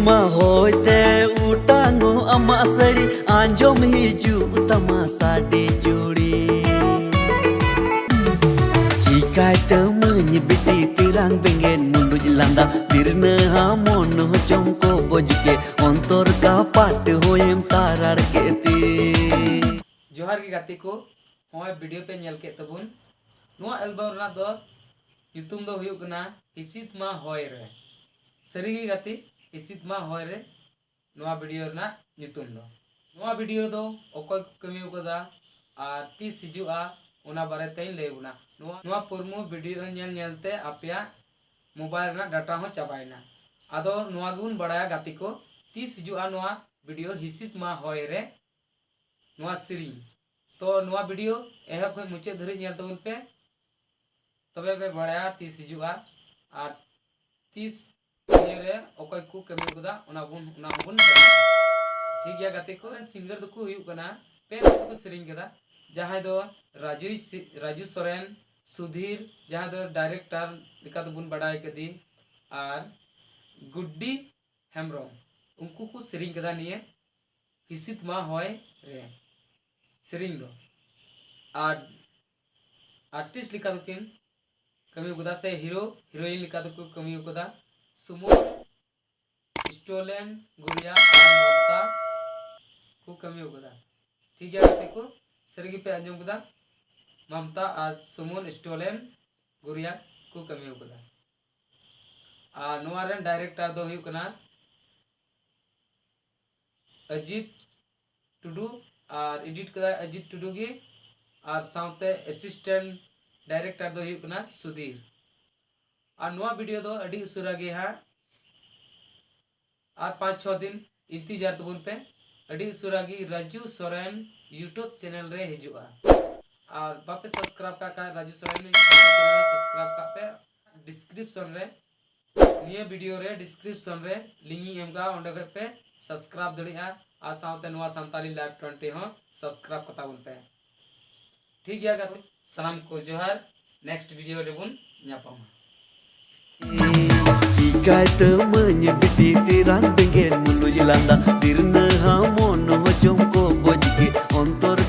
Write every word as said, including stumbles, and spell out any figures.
ᱢᱟ ᱦᱚᱭᱛᱮ ᱚᱴᱟᱝᱚᱜ ᱟᱢᱟᱜ ᱥᱟᱹᱲᱤ, ᱟᱸᱡᱚᱢ ᱦᱤᱡᱩᱜ ᱛᱟᱢᱟ ᱥᱟᱰᱮ ᱪᱩᱲᱤ᱾ ᱪᱤᱠᱟᱭ ᱛᱟᱹᱢᱟᱹᱧ ᱵᱤᱴᱤ ᱛᱤᱨᱟᱝ ᱵᱮᱸᱜᱮᱫ ᱢᱩᱞᱩᱡ ᱞᱟᱸᱫᱟ, ᱵᱤᱨᱱᱟᱹ ᱦᱟᱢᱚᱱ ᱦᱚᱪᱚᱢ ᱠᱚ ᱵᱚᱡ ᱠᱮ, ᱚᱱᱛᱚᱨ ᱠᱟᱯᱟᱴ ᱦᱚᱭᱮᱢ ᱛᱟᱨᱟᱲ ᱠᱮᱫ ᱛᱤ᱾ ᱡᱚᱦᱟᱨ ᱜᱮ ᱜᱟᱛᱮ ᱠᱚ, ᱱᱚᱜᱼᱚᱭ ᱵᱷᱤᱰᱤᱭᱳ ᱯᱮ ᱧᱮᱞ ᱠᱮᱫ ᱛᱟᱵᱚᱱ᱾ ᱱᱚᱣᱟ ᱮᱞᱵᱟᱢ ᱨᱮᱱᱟᱜ ᱫᱚ ᱧᱩᱛᱩᱢ ᱫᱚ ᱦᱩᱭᱩᱜ ᱠᱟᱱᱟ ᱦᱤᱥᱤᱫ ᱢᱟ ᱦᱚᱭ ᱨᱮ᱾ ᱥᱟᱹᱨᱤ ᱜᱮ ᱜᱟᱛᱮ, ᱦᱤᱥᱤᱫ ᱢᱟ ᱦᱚᱭ ᱨᱮ ᱱᱚᱣᱟ ᱵᱷᱤᱰᱤᱭᱳ ᱨᱮᱱᱟᱜ ᱧᱩᱛᱩᱢ ᱫᱚ᱾ ᱱᱚᱣᱟ ᱵᱷᱤᱰᱤᱭᱳ ᱨᱮᱫᱚ ᱚᱠᱚᱭ ᱠᱚ ᱠᱟᱹᱢᱤ ᱟᱠᱟᱫᱟ ᱟᱨ ᱛᱤᱥ ᱦᱤᱡᱩᱜᱼᱟ, ᱚᱱᱟ ᱵᱟᱨᱮ ᱛᱮᱧ ᱞᱟᱹᱭ ᱟᱵᱚᱱᱟ᱾ ᱱᱚᱣᱟ, ᱱᱚᱣᱟ ᱯᱩᱨᱢᱩ ᱵᱷᱤᱰᱤᱭᱳ ᱧᱮᱞ ᱧᱮᱞ ᱛᱮ ᱟᱯᱮᱭᱟᱜ ᱢᱳᱵᱟᱭᱤᱞ ᱨᱮᱱᱟᱜ ᱰᱟᱴᱟ ᱦᱚᱸ ᱪᱟᱵᱟᱭᱮᱱᱟ᱾ ᱟᱫᱚ ᱱᱚᱣᱟ ᱜᱮᱵᱚᱱ ᱵᱟᱲᱟᱭᱟ ᱜᱟᱛᱮ ᱠᱚ, ᱛᱤᱥ ᱦᱤᱡᱩᱜᱼᱟ ᱱᱚᱣᱟ ᱵᱷᱤᱰᱤᱭᱳ ᱦᱤᱥᱤᱫ ᱢᱟ ᱦᱚᱭ ᱨᱮ ᱱᱚᱣᱟ ᱥᱮᱨᱮᱧ᱾ ᱛᱚ ᱱᱚᱣᱟ ᱵᱷᱤᱰᱤᱭᱳ ᱮᱦᱚᱵ ᱠᱷᱚᱱ ᱢᱩᱪᱟᱹᱫ ᱫᱷᱟᱹᱨᱤᱡ ᱧᱮᱞ ᱛᱟᱵᱚᱱ ᱯᱮ, ᱛᱚᱵᱮ ᱯᱮ ᱵᱟᱲᱟᱭᱟ ᱛᱤᱥ ᱦᱤᱡᱩᱜᱼᱟ ᱟᱨ ᱛᱤᱥ ᱤᱭᱟᱹ ᱨᱮ ᱚᱠᱚᱭ ᱠᱚ ᱠᱟᱹᱢᱤ ᱟᱠᱟᱫᱟ, ᱚᱱᱟ ᱵᱚᱱ, ᱚᱱᱟ ᱦᱚᱸᱵᱚᱱ ᱵᱟᱲᱟᱭᱟ᱾ ᱴᱷᱤᱠ ᱜᱮᱭᱟ ᱜᱟᱛᱮ ᱠᱚ, ᱥᱤᱝᱜᱟᱨ ᱫᱚᱠᱚ ᱦᱩᱭᱩᱜ ᱠᱟᱱᱟ, ᱯᱮ ᱦᱚᱲ ᱠᱚ ᱥᱮᱨᱮᱧ ᱠᱟᱫᱟ, ᱡᱟᱦᱟᱸᱭ ᱫᱚ ᱨᱟᱡᱩ ᱥᱤ-, ᱨᱟᱡᱩ ᱥᱚᱨᱮᱱ, ᱥᱩᱫᱷᱤᱨ, ᱡᱟᱦᱟᱸᱭ ᱫᱚ ᱰᱟᱭᱨᱮᱠᱴᱟᱨ ᱞᱮᱠᱟ ᱛᱮᱵᱚᱱ ᱵᱟᱲᱟᱭ ᱠᱟᱫᱮ, ᱟᱨ ᱜᱩᱰᱰᱤ ᱦᱮᱢᱵᱨᱚᱢ, ᱩᱱᱠᱩ ᱠᱚ ᱥᱮᱨᱮᱧ ᱠᱟᱫᱟ ᱱᱤᱭᱟᱹ ᱦᱤᱥᱤᱫ ᱢᱟ ᱦᱚᱭ ᱨᱮ ᱥᱮᱨᱮᱧ ᱫᱚ᱾ ᱟᱨ ᱟᱨᱴᱤᱥᱴ ᱞᱮᱠᱟ ᱫᱚᱠᱤᱱ ᱠᱟᱹᱢᱤ ᱠᱟᱫᱟ, ᱥᱮ ᱦᱤᱨᱳ ᱦᱤᱨᱳᱭᱤᱱ ᱞᱮᱠᱟ ᱫᱚᱠᱚ ᱠᱟᱹᱢᱤ ᱠᱟᱫᱟ ᱥᱩᱢᱚᱱ, ᱥᱴᱳᱞᱮᱱ, ᱜᱩᱨᱤᱭᱟ ᱟᱨ ᱢᱟᱢᱛᱟ ᱠᱚ ᱠᱟᱹᱢᱤ ᱠᱟᱫᱟ᱾ ᱴᱷᱤᱠ ᱜᱮᱭᱟ ᱜᱟᱛᱮ ᱠᱚ, ᱥᱟᱹᱨᱤ ᱜᱮᱯᱮ ᱟᱸᱡᱚᱢ ᱠᱮᱫᱟ, ᱢᱟᱢᱛᱟ ᱟᱨ ᱥᱩᱢᱚᱱ, ᱥᱴᱳᱞᱮᱱ, ᱜᱩᱨᱤᱭᱟ ᱠᱚ ᱠᱟᱹᱢᱤ ᱠᱟᱫᱟ᱾ ᱟᱨ ᱱᱚᱣᱟ ᱨᱮᱱ ᱰᱟᱭᱨᱮᱠᱴᱟᱨ ᱫᱚ ᱦᱩᱭᱩᱜ ᱠᱟᱱᱟ ᱚᱡᱤᱛ ᱴᱩᱰᱩ, ᱟᱨ ᱮᱰᱤᱴ ᱠᱟᱫᱟᱭ ᱚᱡᱤᱛ ᱴᱩᱰᱩ ᱜᱮ, ᱟᱨ ᱥᱟᱶᱛᱮ ᱮᱥᱤᱥᱴᱮᱱᱴ ᱰᱟᱭᱨᱮᱠᱴᱟᱨ ᱫᱚ ᱦᱩᱭᱩᱜ ᱠᱟᱱᱟ ᱥᱩᱫᱷᱤᱨ᱾ ᱟᱨ ᱱᱚᱣᱟ ᱵᱷᱤᱰᱤᱭᱳ ᱫᱚ ᱟᱹᱰᱤ ᱩᱥᱟᱹᱨᱟ ᱜᱮ ᱦᱟᱸᱜ ᱟᱨ ᱯᱟᱸᱪ ᱪᱷᱚ ᱫᱤᱱ ᱤᱱᱛᱤᱡᱟᱨ ᱛᱟᱵᱚᱱ ᱯᱮ, ᱟᱹᱰᱤ ᱩᱥᱟᱹᱨᱟ ᱜᱮ ᱨᱟᱡᱩ ᱥᱚᱨᱮᱱ YouTube ᱪᱮᱱᱮᱞ ᱨᱮ ᱦᱤᱡᱩᱜᱼᱟ᱾ ᱟᱨ ᱵᱟᱯᱮ ᱥᱟᱵᱥᱠᱨᱟᱭᱤᱵ ᱠᱟᱜ ᱠᱷᱟᱡ Raju Soren YouTube channel subscribe ᱠᱟᱜ ᱯᱮ᱾ ᱰᱤᱥᱠᱨᱤᱯᱥᱚᱱ ᱨᱮ, ᱱᱤᱭᱟᱹ ᱵᱷᱤᱰᱤᱭᱳ ᱨᱮ ᱰᱤᱥᱠᱨᱤᱯᱥᱚᱱ ᱨᱮ ᱞᱤᱝᱠ ᱤᱧ ᱮᱢ ᱠᱟᱜᱼᱟ, ᱚᱸᱰᱮ ᱠᱷᱚᱡ ᱯᱮ ᱥᱟᱵᱥᱠᱨᱟᱭᱤᱵ ᱫᱟᱲᱮᱭᱟᱜᱼᱟ᱾ ᱟᱨ ᱥᱟᱶᱛᱮ ᱱᱚᱣᱟ ᱥᱟᱱᱛᱟᱞᱤ ᱞᱟᱭᱤᱵᱷ ᱴᱩᱭᱮᱱᱴᱤ ᱦᱚᱸ ᱥᱟᱵᱥᱠᱨᱟᱭᱤᱵ ᱠᱟᱛᱟ ᱵᱚᱱ ᱯᱮ᱾ ᱴᱷᱤᱠ ᱜᱮᱭᱟ ᱜᱟᱛᱮ, ᱥᱟᱱᱟᱢ ᱠᱚ ᱡᱚᱦᱟᱨ, ᱱᱮᱠᱥᱴ ᱵᱷᱤᱰᱤᱭᱳ ᱨᱮᱵᱚᱱ ᱧᱟᱯᱟᱢᱟ᱾ ᱠᱟᱭ ᱛᱟᱹᱢᱟᱹᱧ ᱵᱤᱴᱤ ᱛᱤᱨᱟᱝ ᱵᱮᱸᱜᱮᱫ ᱢᱩᱞᱩᱡ ᱞᱟᱸᱫᱟ, ᱛᱤᱨᱱᱟᱹ ᱦᱟᱢᱚᱱ ᱦᱚᱡᱚᱢ ᱠᱚ ᱵᱚᱡ ᱜᱮ, ᱚᱱᱛᱚᱨ